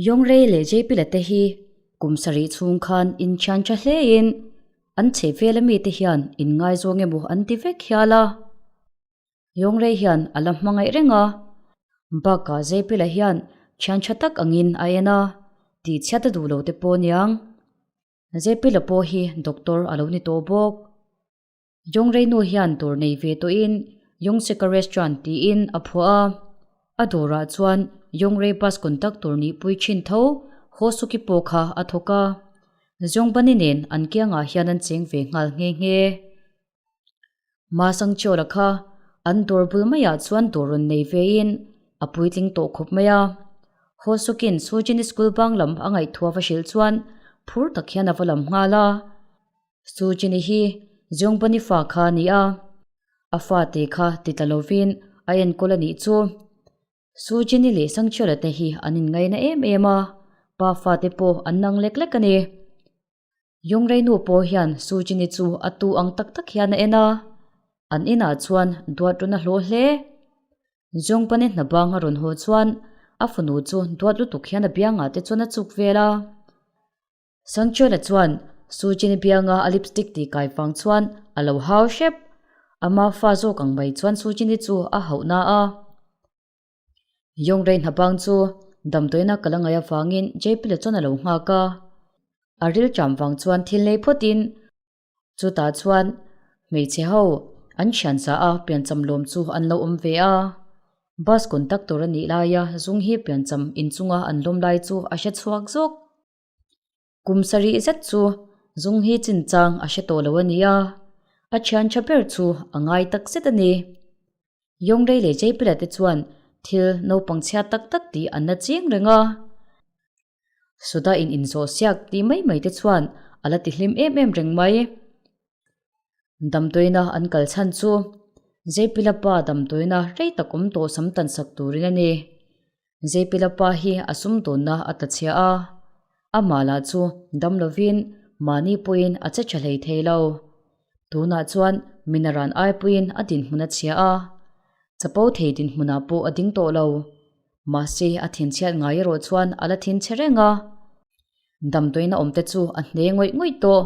Yongrei leh JP la te hi kum sarih chhung khan inthian tha hlein an chhehvel ami te hian inngaizawng emaw an ti vek hial a. Yongrei hian a la hmangaih reng a, bakah JP la hian thian tha tak angin a en a, tihchhiat a duh lo te pawh aniang. JP la pawh hi doctor a lo ni tawh bawk. Yongrei nu hian dawr nei ve tawhin Yongseka Restaurant tiin a phuah a, a dawrah chuan Yongrei bus conductor nihpui thin tho Hosuki pawh kha a thawk a, Ziongbani nen an kiangah hian an cheng ve nghal nghe nghe. Ma Sangchiola kha an dawr bul maiah chuan dawr rawn nei vein a puitling tawh khawp mai a, Hosuki'n Sujini school bang lam a ngaihthua va hrilh chuan phur tak hian a va lam nghal a. Sujini hi Jeongbani fa kha a ni a, a fate kha ti tla lovin a enkawl a nih chu. Sujini leh Sangchiola te hi an inngaina em em a, pa fate pawh an nang lek lek a ni. Yongrei nu pawh hian Sujini chu a tu ang tak tak hian a en a, an inah chuan duat rawn a hlawh hle. Jeongbani hna bang a rawn haw chuan a fanu chu duat lutuk hian a biangah te chuan a chuk vel a. Sangchhuana chuan Sujin bianga a lipstick tih kai vang chuan a lo hau hrep. Ama fa zawk ang mai chuan Sujini chu a hauh na a. Yongrei hnabang chu damdawiina ka la ngaih avangin JP-la chuan a lo nghak a. A ril ṭam vang chuan thil nei phawtin chutah chuan hmeichhe ho an thian za a piancham lawm chu an lo awm ve a. Bus conductor a nih laia zung hi piancham inchunga an lawm lai chu a hre chhuak zawk. Kum sarih zet chu zung hi chinchang a hre tawh lo a nia, a thian tha ber chu a ngai tak zet a ni. Yongrei leh Jaipila te chuan thil naupang chhia tak tak tih an la ching reng a. Suda in inzawh siak tih mai mai te chuan a la ti hlim em em reng mai. Damdawiina an kal chhan chu Jaipila pa damdawiina rei tak awm tawh sam tan sak turin a ni. Zeipilapa hi a sumdawnna a ta chhia a, amah lah chu dam lovin mahni pawhin a che tha hlei thei lo. Tunah chuan Minaran aipuiin a dinhmun a chhia a, chapo thei dinhmunah pawh a ding tawh lo. Mahse a thinchhiat ngai erawh chuan a la thinchhe reng a, damdawiina awmte chu a hne ngawih ngawih tawh.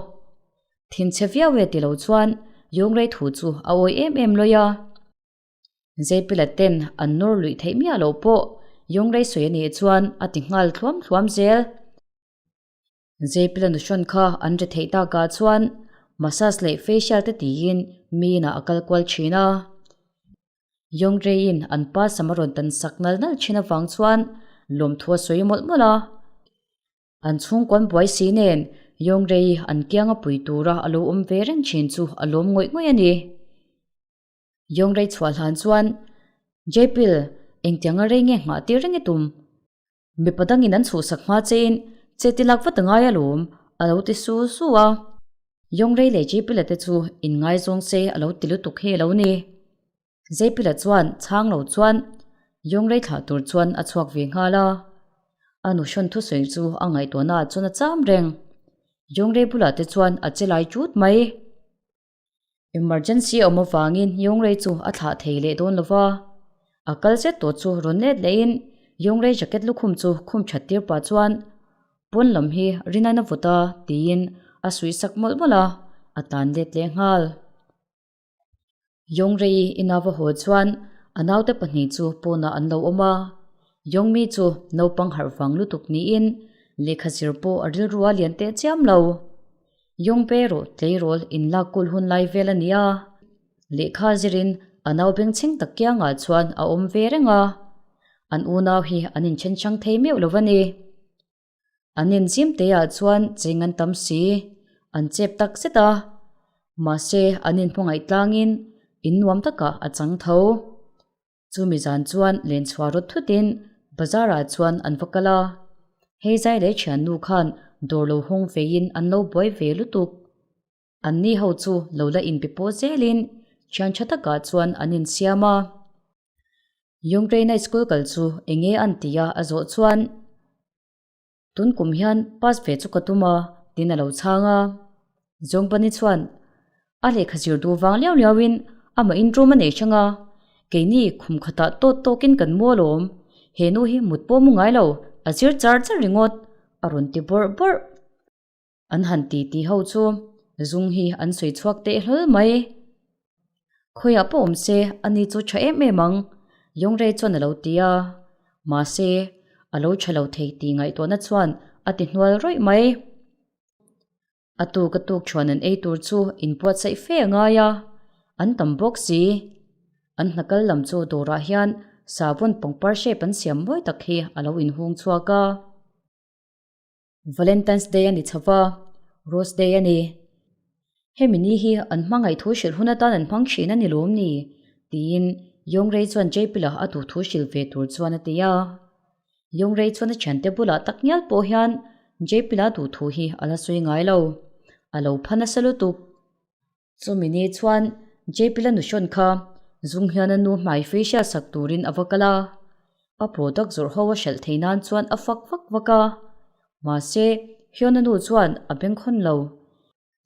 Thinchhe viau e ti lo chuan Yongrei thu chu a awi em em lawi a. Zeipila ten an nawr luih theih miah loh pawh Yongrei sawi a nih chuan a ti nghal thluam thluam zel. Zeipila nuhrawn kha an ri theih takah chuan massage leh facial te tiin miinah a kal kual thin a. Yongreiin an pa sam a rawn tan sak nal nal thin avang chuan lawmthu a sawi mawlh mawlh a. An chhungkawn buai si nen Yongrei an kianga pui tura a lo awm ve reng thin chu a lawm ngawih ngawih a ni. Yongrei chhuah hlan chuan, Jepil, engtianga rei nge nghah tir reng i tum? Mipa dangin an chhuhsak hma chein che ti lak vat a ngai alawm, a lo ti su su a. Yongrei leh Jepila te chu inngaizawng se a lo ti lutuk hi a lo ni. Jepila chuan chhang lo chuan Yongrei thlah tur chuan a chhuak ve nghal a. A nuhrawn thusawi chu a ngaihtuahnaah chuan a cham reng. Yongrei bulah te chuan a che lai ṭut mai. Emergency a awm avangin Yongrei chu a thlah thei leh dawn lo va, a kal zet tawh chu rawn let lehin Yongrei jacket lukhum chu khum that tir pah chuan pawn lam hi rin ain a vawt a tiin a suih sak mawlh mawlh a, a tan let leh nghal. Yongrei ina va haw chuan a naute pahnih chu pawnah an lo awm a, Yongmi chu naupang harh vang lutuk niin lehkha zir pawh a rilru a lian teh chiam lo. Yongpe erawh tleirawl inlak kul hun lai vel a ni a, lehkha zirin a nau bengchheng tak kiangah chuan a awm ve reng a, an unau hi an inthen hrang thei meuh lo a ni. An inzim teiah chuan cheng an tam si, an chep tak zet a, mahse an inhmangaih tlangin in nuam takah a chang tho. Chumi zan chuan len chhuah rawt thutin bazar ah chuan an va kal a, hei zai leh thiannu khan dawr lo hawng veiin an lo buai ve lutuk. An ni ho chu lo la inpe pawh zelin thian tha takah chuan an insiam a. Yongreina school kal chu enge an ti a a zawh chuan Tun kum hian pass ve chu ka tum a tin a lo chhang a. Zawngpani chuan a lehkha zir duh vang liau liau in amah in room a nei hrang a, keini khum khatah tawt tawkin kan mu alawm, he nu hi mut pawh mu ngai lo a zir char char ringawt, a rawn ti bawrh bawrh. An han ti ti ho chu zung hi an sawi chhuak teh hlawl mai. Khawiah pawh awm se ani chu tha em em ang, Yongrei chuan a lo ti a. Mahse, a lo tha lo thei tih ngaihtuahna chuan a ti hnual rawih mai. A tuk a tuk chuan an ei tur chu inbuatsaih fe a ngai a, an tam bawk si. An hna kal lam chu dawrah hian savun pangpar shape an siam mawi tak hi a lo inhung chhuak a. Valentine's Day a ni chho va, Rose Day a ni. Hemi ni hi an hmangaih thu hrilh hun atan an hmang thin a ni lawm ni? tiin Yongrei chuan Jaypila a duh thu hrilh ve tur chuan a ti a. Yongrei chuan a thiante bulah tak ngial pawh hian Jaypila duh thu hi a la sawi ngai lo. A lo pha nasa lutuk. Chumi ni chuan Jaypila nuhrawn kha Zung hian a nu hmai facial sak turin a va kal a. A product zawrh ho a hralh thei nan chuan a fak vak vak a. Mahse, Hyun-a nu chuan a bengkhawn lo.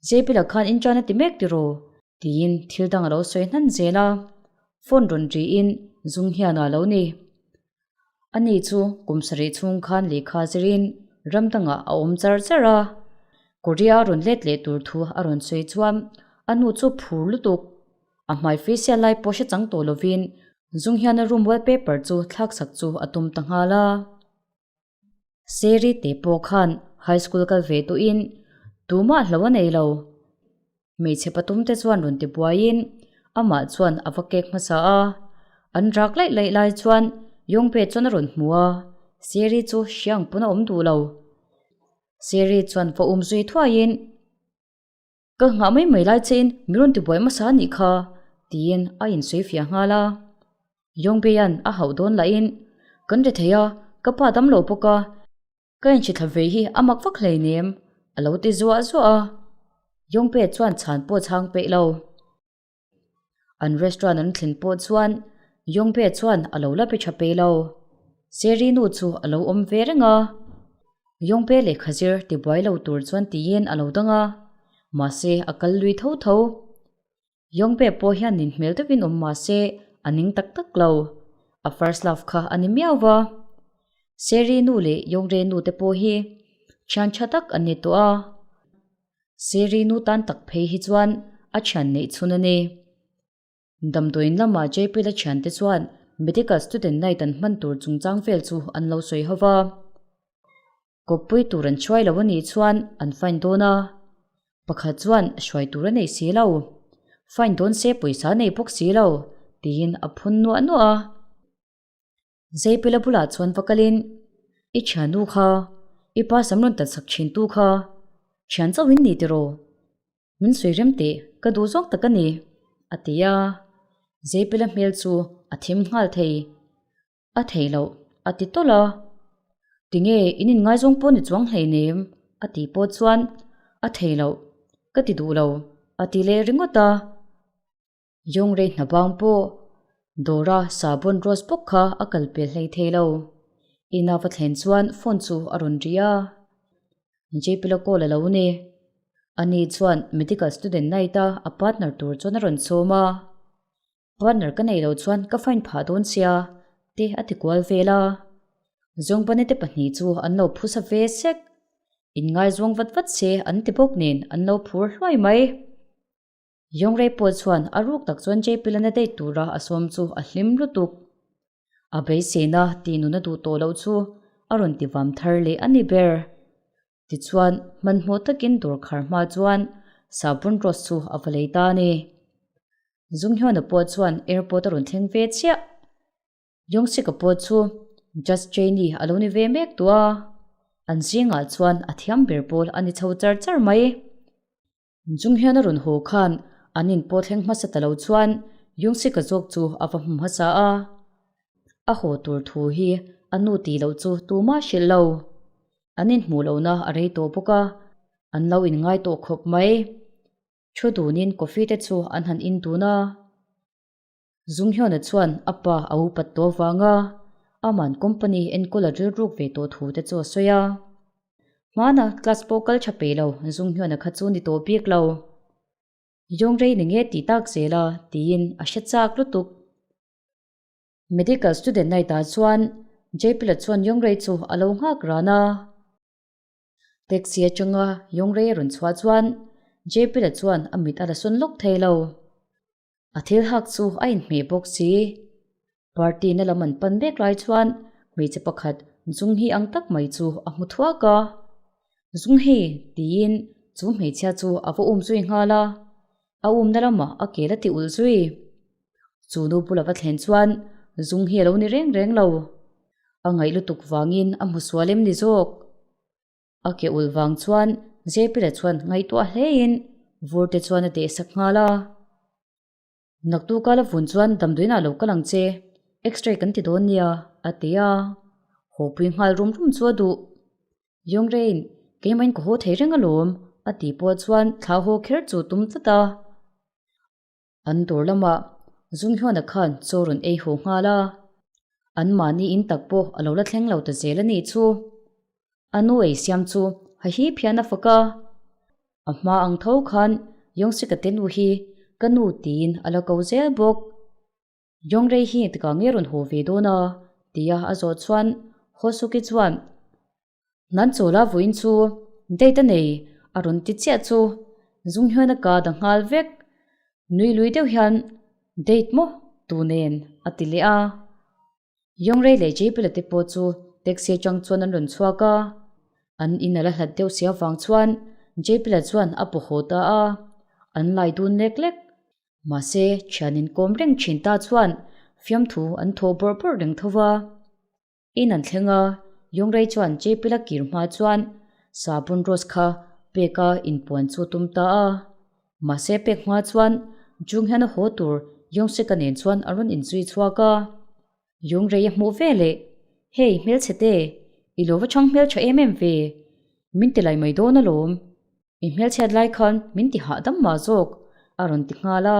Jaypila khan inṭan a ti mek tiraw? Tiin thil dang a lo sawi hnan zel a. Phone rawn riin Zung hian a lo ni. Ani chu kum sarih chhung khan lehkha zirin ram dangah a awm char char a. Korea a rawn let leh tur thu a rawn sawi chuan a nu chu phur lutuk. A hmai facial lai pawh hre chang tawh lovin Zung hian a room wallpaper chu thlaksak chu a tum ta nghal a. Seri te pawh khan high school kal ve tawhin tumah hlo a nei lo. Hmeichhe pathum te chuan rawn ti buaiin amah chuan a va kek hmasa a. An rak laih laih lai chuan Yongpe chuan a rawn hmu a, Seri chu hriang pawn a awm duh lo. Seri chuan va um zui thuaiin. Ka nghah mai mai lai chein min rawn ti buai hmasa a nih kha, tiin a insawi fiah nghal a. Yongbeia'n a hauh dawn lahin, Kan ri thei a, ka pa dam lo bawk a, ka inhri thla ve hi a mak vak hleinem, a lo ti zuah zuah a. Yongbei chuan chhan pawh chhang peih lo. An restaurant an thlen pawh chuan Yongbei chuan a lo la pe tha peih lo. Seri nu chu a lo awm ve reng a. Yongpe lehkha zir tibuai lo tur chuan tiin a lo dang a, mahse a kal lui tho tho. Yongpe pawh hian nin hmel deuhin awm mahse a ning tak tak lo. A first love kha a ni miau va. Seri nu leh Yongre nu te pawh hi thian tha tak an ni tawh a. Seri nu tan tak phei hi chuan a thian neih chhun a ni. Damdawiin lamah JP la thiante chuan medical student night an hman tur chungchang vel chu an lo sawi ho va. Kawppui tur an hruai lo a nih chuan an fine dawn a, pakhat chuan hruai tur a nei si lo, fine dawn se pawisa a nei bawk si lo tiin a phun nuah nuah a. JP la bulah chuan va kalin, I thiannu kha, i pa sam rawn tan sak thintu kha, thian chauhin ni tiraw? Min sawi rem teh, ka duh zawk tak a ni, a ti a. Zeipela hmel chu a thim nghal thei. A thei loh, a ti tawlh a. Tinge in inngaizawng pawh ni chuang hleinem, a tih pawh chuan a thei loh, ka ti duh lo, a ti leh ringawt a. Yongrei hna bang pawh dawra sabon rose bawk kha a kal pel hlei thei lo. Ina va thlen chuan phone chu a rawn ri a. JP la call a lo ni. Ani chuan medical student night a a partner tur chuan a rawn sawm a. Partner ka nei lo chuan ka fine phah dawn sia te a ti kual vel a. Zawngbane te pahnih chu an lo phusa ve sek. Inngaizawng vat vat se an ti bawk nen an lo phur hluai mai. Yongrei pawh chuan a ruk tak chuan JP Lana date tura a sawm chu a hlim lutuk. A beiseina tih nun a duh tawh loh chu a rawn ti vam thar leh a ni ber. Tichuan, hmanhmawh takin dawr khar hma chuan sabun rose chu a va lei ta a ni. Zunghyuna pawh chuan airport a rawn thleng ve chiah. Yongsika pawh chu Just Trainee a lo ni ve mek tawh a, an zingah chuan a thiam ber pawl a ni chho char char mai. Chung hian a rawn haw khan an in pawh thleng hmasa ta lo chuan Yongsika zawk chu a va hmu hmasa a. A haw tur thu hi a nu tih loh chu tumah hrilh lo. An inhmuh lohna a rei tawh bawk a, an lo inngai tawh khawp mai. Thu dunin coffee te chu an han in dun a. Zunghyona chuan a pa a upat tawh avanga aman company enkawl a rilruk ve tawh thu te chu a sawi a. Hmana class pawh kal tha peih lo Zunghyona kha chu ni tawh bik lo. Yongrei ni nge tih tak zel a tiin a hre chak lutuk. Medical student night ah chuan. Jaypila chuan Yongrei chu a lo nghak ran a. Taxi atanga Yongrei a rawn chhuah chuan Jaypila chuan a mit a la sawn lawk thei lo. A thil hak chu a inhmeh bawk si. Party na lam an pan mek lai chuan hmeichhe pakhat Zunghi ang tak mai chu a hmu thuak a. Zunghi tiin chu hmeichhia chu a va um zui nghal a, a umna lamah a kel a ti ulh zui. Chu nu bula va thlen chuan Zunghi a lo ni reng reng lo. A ngaih lutuk vangin a hmu sual em ni zawk? A ke ulh vang chuan Zepila chuan ngaihtuah hlein vur te chuan a dehsak nghal a. Naktuka la vun chuan damdawiinah lo kal ang che, x-ray kan ti dawn nia, a ti a. Hawpui nghal rum rum chu a duh. Yongrein, Keimahin ka haw thei reng alawm, a tih pawh chuan thla haw kher chu tum tlat a. An dawr lamah Zunghyuana khan chaw rawn ei haw nghal a, an mahni in tak pawh a lo la thleng lo ta zel a nih chu. A nu ei siam chu ha hip hian a fak a, a hma ang tho khan Yongshika te nu hi ka nu tiin a la ko zel bawk. Yongrei hi tikah nge rawn haw ve dawn a? tia a zawh chuan Hosuki chuan Nan chawla vawiin chu date a nei a rawn ti chiah chu zung hian a ka da nghal vek. Nui lui deuh hian date maw tu nen a ti leh a. Yongrei leh Jaypila te pawh chu taxi atang chuan an rawn chhuak a. An in a la hlat deuh si avang chuan Jaypila chuan a paw haw ta a. An lai dun lek lek. Mahse thian inkawm reng thin ta chuan fiamthu an thaw bawrh bawrh reng tho va. In an thleng a, Yongrei chuan Chepila kir hma chuan sabun rose kha pek a inpuan chu tum ta a. Mahse pek hma chuan Jung hian a haw tur Yongsika nen chuan a rawn inzui chhuak a. Yongrei a hmuh ve leh, Hey hmelchhe te, i lo va chhang hmeltha em em ve, min ti lai mai dawn alawm. I hmelchhiat lai khan min ti hahdam mah zawk, a rawn ti nghal a.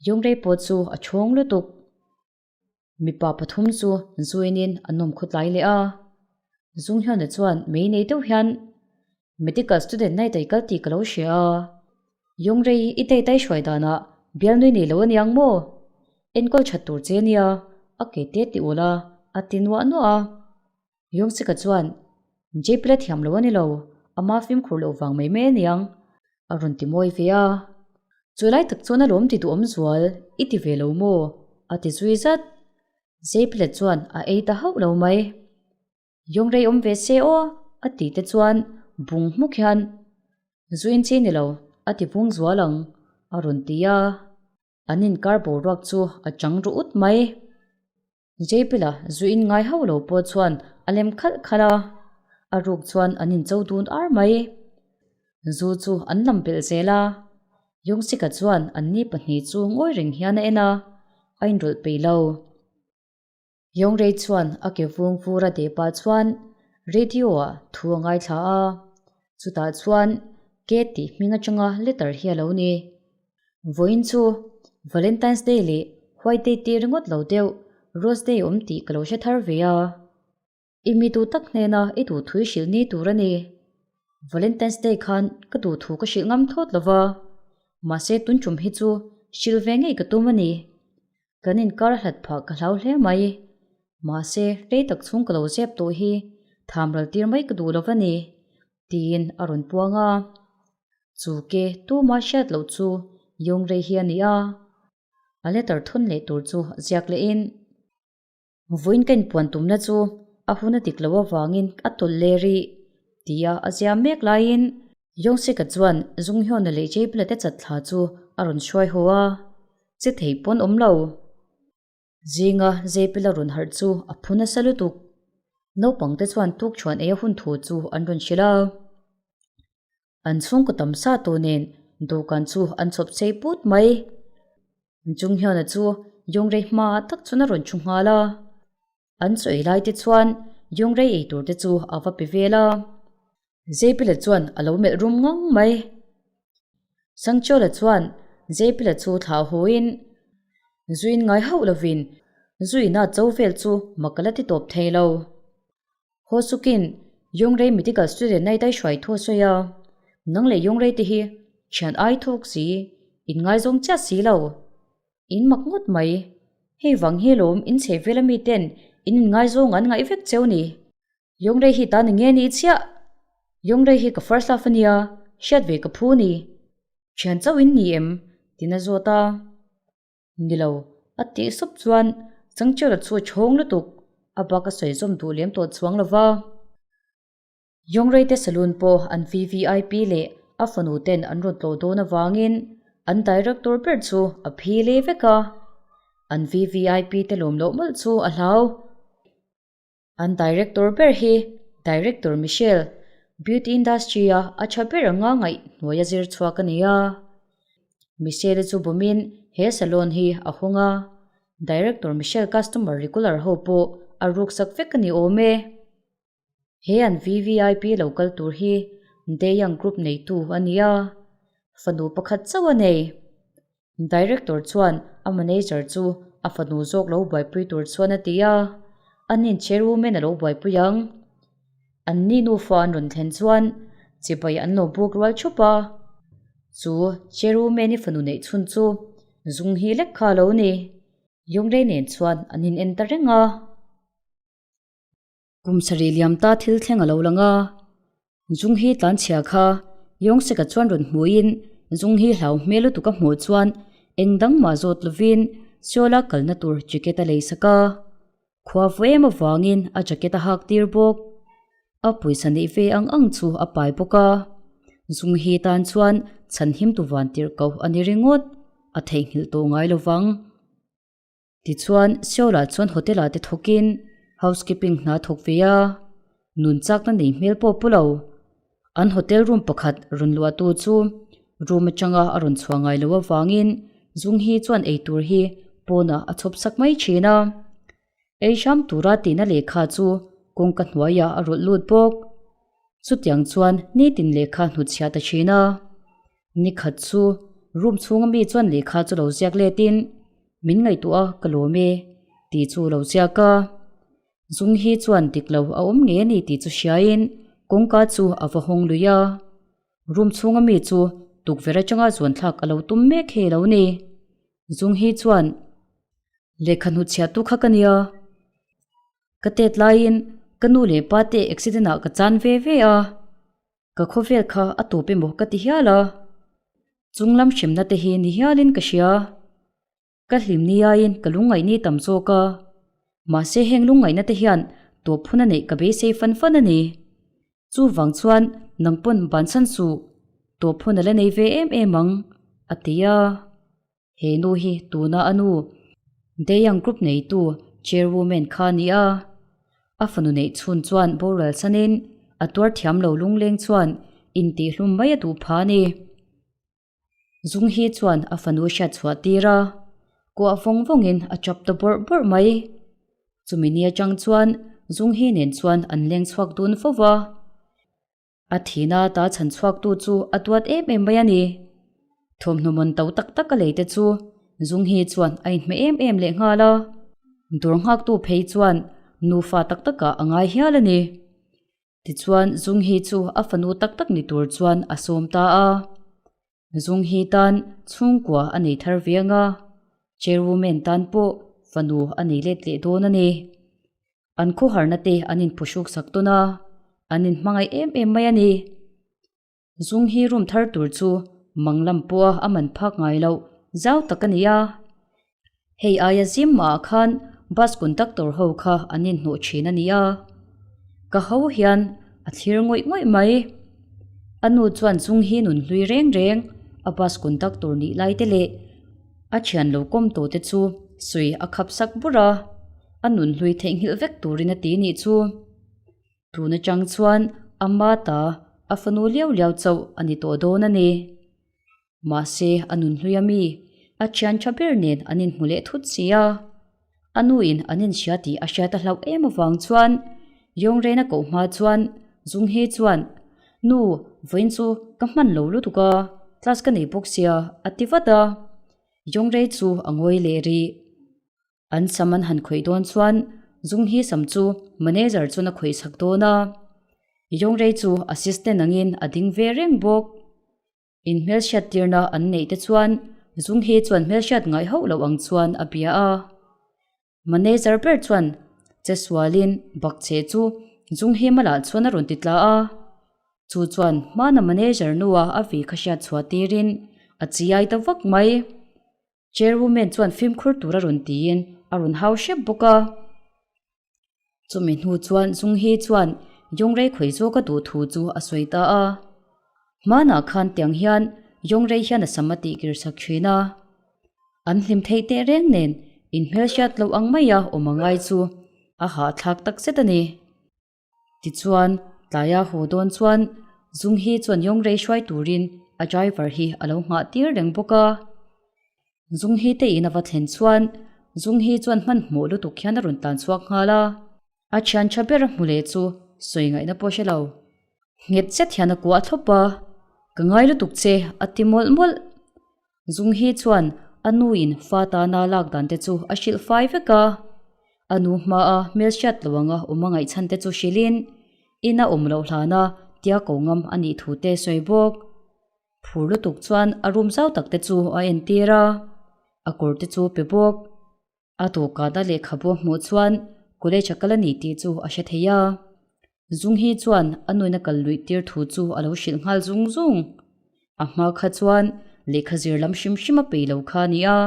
Yongrei pawh chu a chhawng lutuk. Mipa pathum chu zuinin an awm khawtlai leh a. Zunghyuna chuan mei nei deuh hian Medical student night ah i kal tih ka lo hria a. Yongrei i date a i hruai danah bialnui nei lo aniang maw? Enkawl that tur che ania, a ke te ti ul a, a ti nuah nuah a. Yongchika chuan JP la thiam lo a ni lo, ama fimkhur loh vang mai mai aniang, a rawn ti mawi ve a. Chu lai tak chuan a lawm ti duhawm zual, i ti ve lo maw? a ti zui zat. JP la chuan a ei ta hauh lo mai. Yongrei awm ve se aw, a tih te chuan bung hmuk hian zuin chi ni lo, a ti vung zual ang, a rawn ti a. An inkar boruak chu a chang ru ut mai. Jaypila zu in ngai hauh lo pawh chuan a lem khalh khalh a, a ruk chuan an incho dun ar mai. Zu chu an lam belh zel a, Yongsika chuan anni pahnih chu ngawi reng hian a en a, a inrawlh peih lo. Yongrei chuan a ke vung vur a deh pah chuan radio ah thu a ngaithla a, chutah chuan K tih hming atanga letter hi a lo ni. Vawiin chu Valentine's Day leh White Day tih ringawt lo deuh Rose Day awm tih ka lo hre thar ve a. I mi duh tak hnena i duhthu i hrilh ni tur a ni. Valentine's Day khan ka duhthu ka hrilh ngam thlawt lo va, mahse tun tum hi chu hrilh ve ngei ka tum a ni. Kan inkar a hlat phah ka hlau hle mai. Mahse rei tak chhung ka lo zep tawh hi tham ral tir mai ka duh lo va ni, tiin a rawn puang a. Chu ke tuma hriat loh chu Yongrei hi a ni a, a letter thawn leh tur chu ziak lehin, Vawiin ka inpuan tumna chu a hun a dik loh avangin a tawlh leh rih, tia a ziah mek laiin Yongsika chuan Zunghyona leh Jaipula te chatthla chu a rawn hruai haw a, che thei pawn awm lo. Zinga Zepila rawn harh chu a phu nasa lutuk. Naupangte chuan tukṭhuan ei a hun thu chu an rawn hrilh a. An chhungkaw tam sa tawh nen dawhkan chu an chhawp chei put mai. Junghyun-a chu Yongrei hma tak chuan a rawn thu nghal a. An chaw ei lai te chuan Yongrei ei tur te chu a va pe vel a. Zepila chuan a lo melh rum ngang mai. Sangchawla chuan Zepila chu thlah hawiin zuin ngai hauh lovin zuina cho vel chu mak a la ti tawp thei lo. Haw sukin Yongrei medical student nai dai hruai thu a sawi a, nang leh Yongrei te hi thian ai thawk si, in ngaizawng chiah si lo. In mak ngawt mai. Hei vang hi lawm in chheh vel ami ten In inngaizawng an ngaih vek cheu ni. Yongrei hi ta ni nge ni chiah? Yongrei hi ka first love a nia, hriat ve ka phu ni. Thian chauh in ni em? Tiin a zawt a. Ni lo, a tih sup chuan Changchera chu a chhawng lutuk, a bak a sawi zawm duh lem tawh chuang lo va. Yongrei te saloon pawh an VVIP leh a fanu ten an rawn tlawh dawn avangin an director ber chu a phi leh vek a, an VVIP te lawm loh mawlh chu a hlau. An director ber hi Director Michelle, beauty industry a a tha ber anga ngaih hnuai a zir chhuak a ni a. Michelle chu bumin he salon hi a hawng a, Director Michelle customer regular ho pawh a ruksak vek a ni awm e. He an VVIP lo kal tur hi Daeyang Group neitu a ni a, fanu pakhat chauh a nei. Director chuan a manager chu a fanu zawk lo buaipui tur chuan a ti a, anin chairwoman a lo buaipui ang. Anni nufa an rawn thlen chuan chibai an lo buk rual thup a, chu chairwoman-i fanu neih chhun chu zung hi lek kha a lo ni. Yongrei nen chuan an in en ta reng a. Kum sarih liam ta thil thleng a lo lang a, Zung hi tlanchhia kha Yawngseka chuan rawn hmuhin Zung hi hlau hmel lutuk a hmuh chuan eng dang mah zawt lovin Seoul-a kalna tur jacket a lei sak a, khua vu em avangin a jacket a hak tir bawk. A pawisa neih ve ang ang chu a pai bawk a, Zung hi tan chuan chhanhim tu van tirh koh a ni ringawt, a theihnghilh tawh ngai lovang. Tichuan, Seoul-ah chuan hotel-ah te thawkin housekeeping hna thawk ve a, nun chakna nei hmel pawh pu lo. An hotel room pakhat rawn luahtu chu room atanga a rawn chhuah ngai loh avangin Zung hi chuan eitur hi pawnah a chhawp sak mai thin a. Ei hram tura tihna lehkha chu kawngka hnuaiah a rawlh lut bawk. Chutiang chuan nitin lehkha hnutchhiah ta thin a. Nikhat chu room chhunga mi chuan lehkha chu lo ziak letin, Min ngaihtuah a, ka lawm e, tih chu lo ziak a. Zung hi chuan dik lo a awm ngei a ni tih chu hriain kawngka chu a va hawng lui a. Room chhunga mi chu tukverh atanga zuanthlak a lo tum mek hei lo ni. Zung hi chuan lehkha hnutchhiah tu kha ka nia. Ka tet laiin ka nu leh pa te accident ah ka chan ve ve a. Ka khawvel kha a tawp emaw ka ti hial a, chunglam hremna te hi ni hialin ka hria. Ka hlim ni aiin ka lungngaih ni tam zawk a, mahse heng lungngaihna te hian tawp hun a neih ka beisei fan fan a ni. Chuvang chuan nang pawn bansan suh, tawp hun a la nei ve em em ang, a ti a. He nu hi tuna a nu Daeyang Group neitu chairwoman kha a ni a. A fanu neih chhun chuan boral sanin a tuar thiam lo lungleng chuan intihhlum mai a duh pha a ni. Zung hi chuan a fanu hriat chhuah tir a, kuah vawng vawngin a chap ta bawrh bawrh mai. Chumi ni atang chuan Zung hi nen chuan an leng chhuak dun fo va. A thihna ata chhan chhuaktu chu a duat em em mai a ni. Thawmhnaw mawn to tak tak a lei te chu Zung hi chuan a inhmeh em em leh nghal a. Dawr nghaktu phei chuan nufa tak takah a ngai hial a ni. Tichuan Zung hi chu a fanu tak tak ni tur chuan a sawm ta a. Zung hi tan chhungkua a nei thar viang a, chairwoman tan pawh fanu a nei let leh dawn a ni. An khawharna te an inphuhruk sak tawn a, an inhmangaih em em mai a ni. Zung hi room thar tur chu mang lam pawha a man phak ngai loh zau tak a ni a. Hei aia zim mahah khan bus conductor ho kha an inhnawh thin a ni a. Ka ho hian a thlir ngawih ngawih mai. A nu chuan zung hi nun hlui reng reng a bus conductor nih lai te leh A thian lo kawm tawh te chu sawi a khap sak bur a, a nun hlui theihnghilh vek turin a ti nih chu. Tun atang chuan ama ta a fanu liau liau chauh a ni tawh dawn a ni. Mahse a nun hlui a mi, a thian tha ber nen an inhmu leh thut si a. A nuin an inhria tih a hriat a hlauh em avang chuan Yongrena koh hma chuan Zunghe chuan, Nu, vawiin chu ka hman lo lutuk a, class ka nei bawk sia, a ti vat a. Yongrei chu a ngawi leh rih. An sam an han khawih dawn chuan Zunghe sam chu manager chuan a khawih chak dawn a. Yongrei chu assistant angin a ding ve reng bawk. In hmelhriat tirna an neih te chuan Zunghe chuan hmelhriat ngaih hauh loh ang chuan a bia a. Manager ber chuan Che sualin bakcheh chu Zung hi malah chuan a rawn ti tla a. Chu chuan hmana manager nua a vi kha hriat chhuah tirin a chiai ta vak mai. Chairwoman chuan fimkhur tur a rawn tiin a rawn hau hrep bawk a. Chumi hnu chuan Zung hi chuan Yongrei khawi zawk a duh thu chu a sawi ta a. Hmanah khan tiang hian Yongrei hian a sam a tihkir sak thin a. An hlim theih teh reng nen inhmelhriat loh ang maia awm a ngai chu a hahthlak tak zet a ni. Tichuan, tlaia haw dawn chuan Zung hi chuan Yongrei hruai turin a driver hi a lo nghah tir reng bawk a. Zung hi te in a va thlen chuan Zung hi chuan hmanhmawh lutuk hian a rawn tlan chhuak nghal a. A thian tha ber a hmu leh chu sawi ngaihna pawh hre lo. Nghet zet hian a kuah thlawp a, Ka ngai lutuk che a ti mawlh mawlh. Zung hi chuan a nu in fa tana lak dan te chu a hrilh fai vek a. A nu hmaa hmelhriat lo anga awm a ngaihchhan te chu hrilhin ina awm loh hlana tia ko ngam a nih thu te sawi bawk. Phur lutuk chuan a room zau tak te chu a entir a, a kawr te chu pe bawk. A dawhkana lehkhabu a hmuh chuan college a kal a ni tih chu a hre thei a. Zung hi chuan a nuin a kal luih tir thu chu a lo hrilh nghal zung zung. A hma kha chuan lehkha zir lam hrim hrim a peih lo kha a ni a.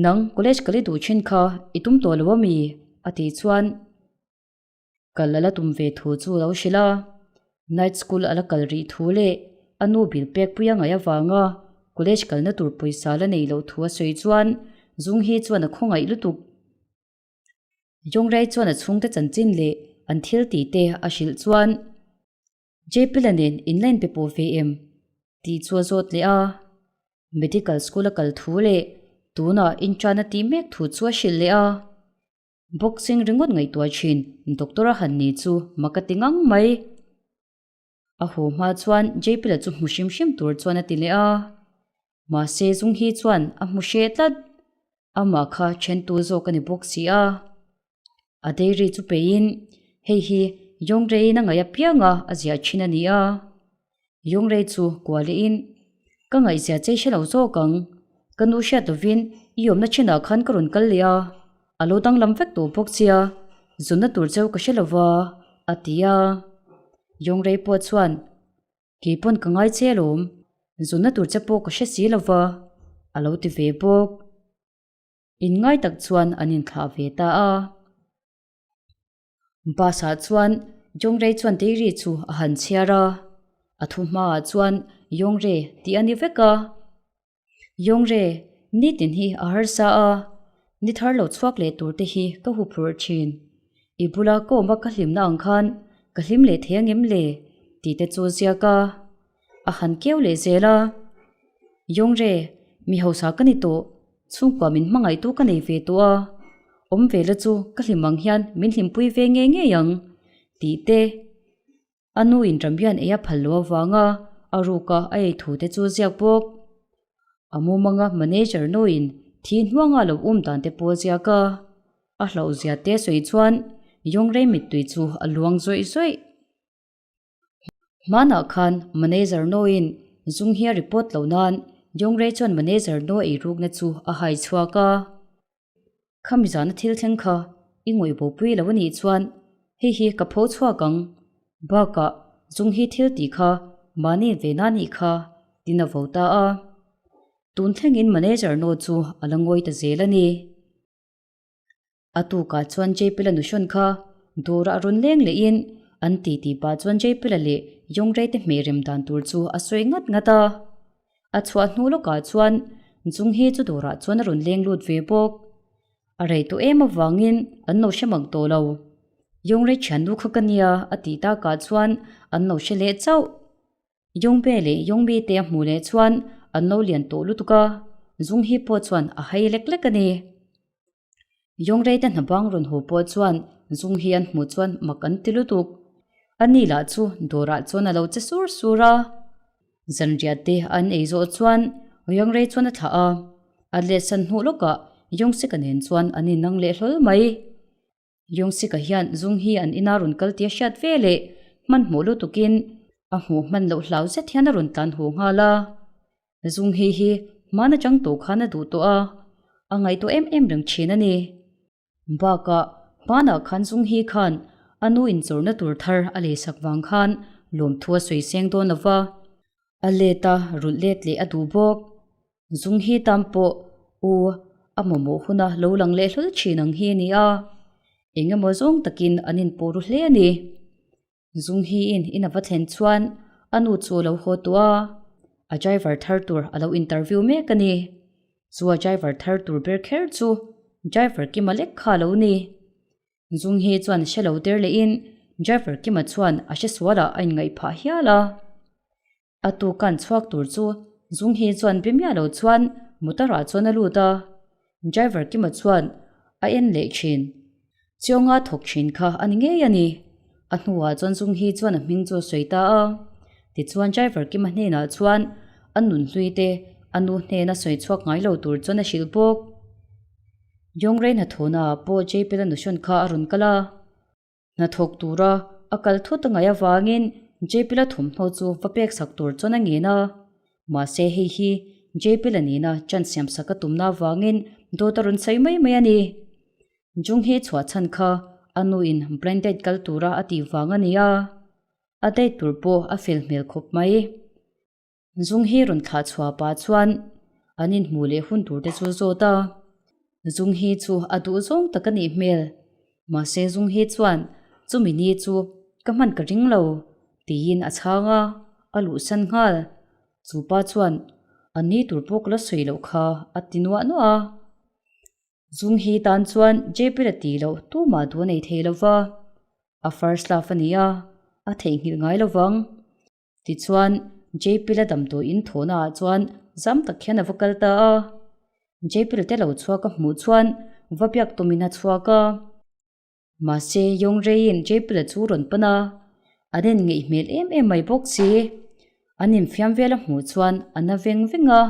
Nang college kal i duh thin kha i tum tawh lo a mi? a tih chuan. Kal a la tum ve thu chu a lo hrilh a, night school a la kal rih thu leh a nu bil pek pui a ngaih avanga college kalna tur pawisa la nei loh thu a sawi chuan Zung hi chuan a khawngaih lutuk. Yongrei chuan a chhungte chanchin leh an thil tih te a hrilh chuan Jepila nen in la inpe pawh ve em? tih chu a zawt leh a. Medical school a kal thu leh tunah inṭan a tih mek thu chu a hrilh leh a. Boxing ringawt ngaihtuah thin doctor a han ni chu mak a ti ngang mai. A haw hma chuan Jaypila chu hmu hrim hrim tur chuan a ti leh a. Mahse Zung hi chuan a hmu hreh tlat. Amah kha thentu zawk a ni bawk si a. A dairy chu peiin hei hi Yongrei-in a ngaih apianga a ziah thin a ni a. Yongrei chu kuah lehin Ka ngaihzia che hre lo zawk ang. Ka nu hriat lovin i awmna thenah khan ka rawn kal leh a, a lo danglam vek tawh bawk chia, zunna tur cheu ka hre lova, a ti a. Yongrei pawh chuan, Kei pawn ka ngai che alawm, zunna tur che pawh ka hre si lova, a lo ti ve bawk. Inngai tak chuan an inthlah ve ta a. Bus ah chuan Yongrei chuan dairy chu a han chhiar a, a thu hmaah chuan Yongrei tih a ni vek a. Yongrei, nitin hi a harsa a, ni thar lo chhuak leh tur te hi ka hu phurh thin. I bula ka awm a ka hlimna ang khan ka hlim leh thei angem le? tih te chu a ziak a, a han keu leh zel a. Yongrei, mi hausa ka ni tawh. Chhungkua min hmangaihtu ka nei ve tawh a, awm ve la chu ka hlim ang hian min hlimpui ve ngei ngei ang tih te, a nu in rambian ei a phal loh avanga a ruka a ei thu te chu ziak bawk. A mumanga manager nu in thi hnuanga lo um dan te pawh a ziak a, a hlauhzia te sawi chuan Yongrei mittui chu a luang zawih zawih. Hmanah khan manager Noin Zung hi a report loh nan Yongrei chuan manager No ei rukna chu a hai chhuak a. Khami zana thil thleng kha i ngawih bopui lo a nih chuan hei hi ka pho chhuak ang. Bakah Zung hi thil tih kha mahni ve na nih kha tin a vo ta a. Tun thlengin manager No chu a la ngawi ta zel a ni. A tukah chuan Jaypila nuhrawn kha dawrah rawn leng lehin an titi pah chuan Jaypila leh Yongrei te hmeh rem dan tur chu a sawi ngat ngat a. A chhuah hnu lawkah chuan Junghi chu dawrah chuan a rawn leng lut ve bawk. A rei tawh em avangin an lo hre mang tawh lo. Yongrei thiannu kha ka nia a tih takah chuan an lo hre leh chauh. Yongbe leh Yongmi te a hmuh leh chuan an lo lian tawh lutuk a, Junghi pawh chuan a hai lek lek a ni. Yongrei te hna bang rawn haw pawh chuan Zung hi an hmuh chuan mak an ti lutuk. Ani lah chu dawrah chuan a lo che sur sur a. Zanriah te an ei zawh chuan Yongrei chuan a thlah a, a letsan hnuh lawkah Yongsika nen chuan an inang leh hlawl mai. Yongsika hian Zung hi an ina rawn kal tia hriat ve leh hmanhmawh lutukin a hmuh hman loh hlau zet hian a rawn tlan haw nghal a. Zung hi hi hman atang tawh khan a duh tawh a, a ngaihtuah em em reng thin a ni. Bakah, Hmanah khan Zunghi khan a nu inchawrna tur thar a leisak vang khan lawmthu a sawi seng dawn lo va, a let a rulh let leh a duh bawk. Zunghi tan pawh u a mamawh huna lo lang leh hlawl thin ang hi a ni a, eng emaw zawng takin an inpawh ru hle a ni. Zunghiin in a va thlen chuan a nu chu a lo haw tawh a, a driver thar tur a lo interview mek a ni. Chu a driver thar tur ber kher chu driver Kima lek kha a lo ni. Zunghi chuan hre lo der lehin driver Kima chuan a hre sualah a inngaih phah hial a. A tu kan chhuak tur chu Zunghi chuan be miah lo chuan motor ah chuan a lut a, driver Kima chuan a en leh thin. Chiawnga thawk thin kha a ni ngei a ni. A hnuah chuan Zunghi chuan a hming chu a sawi ta a. Tichuan driver Kima hnenah chuan a nunhlui te a nu hnena sawi chhuak ngai lo tur chuan a hrilh bawk. Yongrei hnathawhnaah pawh Jaypela nuhrawn kha a rawn kal a. Hnathawk tura a kal thut a ngaih avangin Jaypila thawmhnaw chu va pek sak tur chuan a ngen a. Mahse hei hi Jaypila nena chan siam sak a tumna avangin dawt a rawn sawi mai mai a ni. Junghi chhuah chhan kha a nuin blind date kal tura a tih vang a ni a, a date tur pawh a fel hmel khawp mai. Zung hi rawn thlah chhuah pah chuan an inhmuh leh hun tur te chu zawt a, Zung hi chu a duh zawng tak a nih hmel. Mahse Zung hi chuan chumi ni chu ka hman ka ring lo tiin a chhang a, a luhsan nghal. Chu pa chuan a ni tur pawh ka la sawi loh kha a ti nuah nuah a. Zung hi tan chuan Jaypil a tih loh tumah duh a nei thei lo va, a first love a ni a, a theihnghilh ngai lo vang. Tichuan, Jaypil a damdawiin thawhna ah chuan zam tak hian a va kal ta a. Jaypil te lo chhuak a hmuh chuan va biak tumin a chhuak a. Mahse, Yongrei-in Jaypil-a chu rawn pan a, an en ngeih hmel em em mai bawk si. An infiam vel a hmuh chuan a na veng veng a.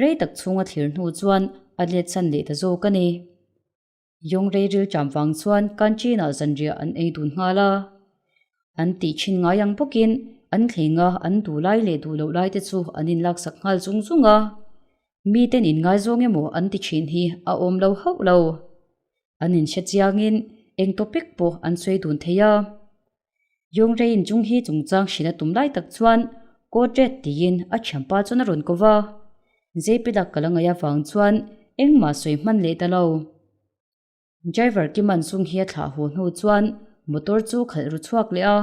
Rei tak chhunga thlir hnu chuan a let san leh ta zawk a ni. Yongrei ril ṭam vang chuan canteen-ah zanriah an ei dun nghal a. An tih ṭhin ngai ang bawkin an thleng a, an duh lai leh duh loh lai te chu an inlaksak nghal zung zung a. Miten inngaizawng emaw an ti ṭhin hi a awm lo hauh lo. An inhre chiangin eng topic pawh an sawi dun thei a. Yongrei-in chung hi chungchang hrilh a tum lai tak chuan Court red tiin a thianpa chuan a rawn ko va. Zeipilak ka la ngaih avang chuan engmah sawi hman leh ta lo. Driver Kiman chung hi a thlah haw hnu chuan motor chu khalh ru chhuak leh a.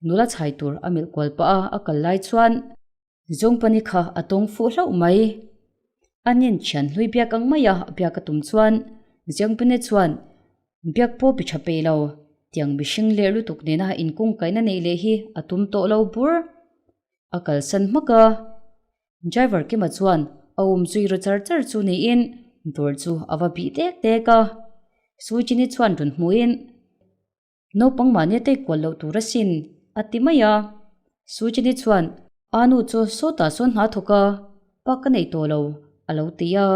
Nula chhai tur a melh kual pah a a kal lai chuan Zawngpani kha a tawng fuh hlauh mai. A nin thian hlui biak ang mai a biak a tum chuan Ziangpane chuan biak pawh bi tha peih lo, tiang mihring leh lutuk nena inkungkaihna neih leh hi a tum tawh lo bur. A kalsan hmak a. Driver Kima chuan a um zui ru char char chu niin dawr chu a va bih dek dek a. Suichini chuan rawn hmuhin. Naupang mahni a take kual loh tur asin, a ti mai a. Sujini chuan, A nu chu sawtah sawn hna thawk a, pa ka nei tawh lo, a lo ti a.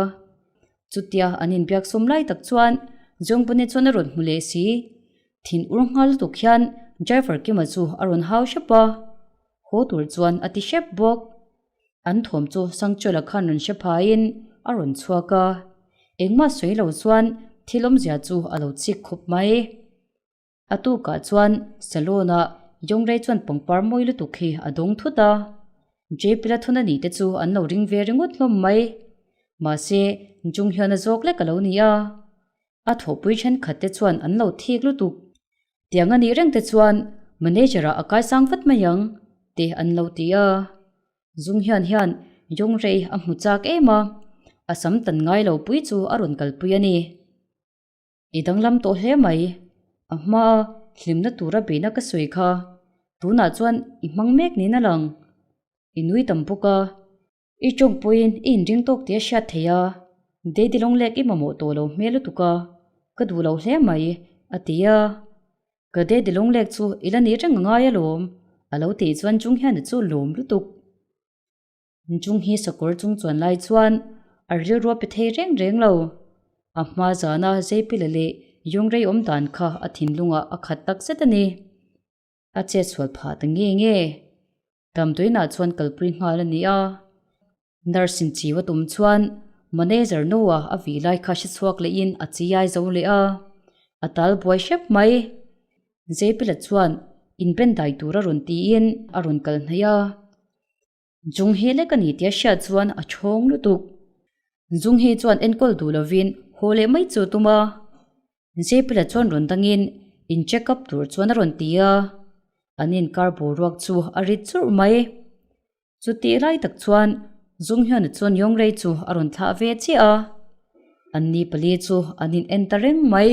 Chutia an inbiak sawm lai tak chuan Jongbone chuan a rawn hmu leh si. Thin ur nghal lutuk hian driver Kima chu a rawn hau hrep a. Haw tur chuan a ti hrep bawk. An thawm chu Sangchawla khan rawn hre phaiin a rawn chhuak a, engmah sawi lo chuan thil awmzia chu a lo chik khawp mai. A tukah chuan salon-ah Yongrei chuan pangpar mawi lutuk hi a dawng thut a, Jaypila thun a nih te chu an lo ring ve ringawt hlawm mai. Mahse, Jung hian a zawk lek a lo ni a. A thawhpui thenkhat te chuan an lo thik lutuk. Tiang a nih reng te chuan manager ah a kaisang vat mai ang te an lo ti a. Zung hian hian Yong Rei a hmu chak em a, a sam tan ngai lo pui chu a rawn kalpui a ni. I danglam tawh hle mai, a hmaa hlimna tura beihna ka sawi kha tunah chuan i hmang mek niin a lang. I nui tam bawk a. I tawng pawhin i inring tawk tih a hriat theih a, Daddy lawng lek i mamawh tawh lo hmel lutuk a, ka duh lo hle mai, a ti a. Ka Daddy lawng lek chu i la nih reng a ngai alawm, a lo tih chuan Jung hian a chu lawm lutuk. Jung hi sakawr chung chuan lai chuan a rilru a pe thei reng reng lo. A hma zana Zeipila leh Yongrei awm dan kha a thinlungah a khat tak zet a ni. A chetsual phah ta nge nge. Damdawiinah chuan kalpui nghal a ni a. Nurse in chiu a tum chuan manager Noah a vih lai kha hre chhuak lehin a chiai zo leh a. A tal buai hrep mai. Zeipila chuan inben dai tur a rawn tiin a rawn kal hnaih a. Jung hi lek a ni tih a hriat chuan a chhawng lutuk. Jung hi chuan enkawl duh lovin haw leh mai chu a tum a. Zeipila chuan rawn dangin in check up tur chuan a rawn ti a. An inkar boruak chu a rit churh mai. Chutih lai tak chuan Zung Hyun-a chuan Yongrei chu a rawn thlah ve chiah a, anni pali chu an in en ta reng mai.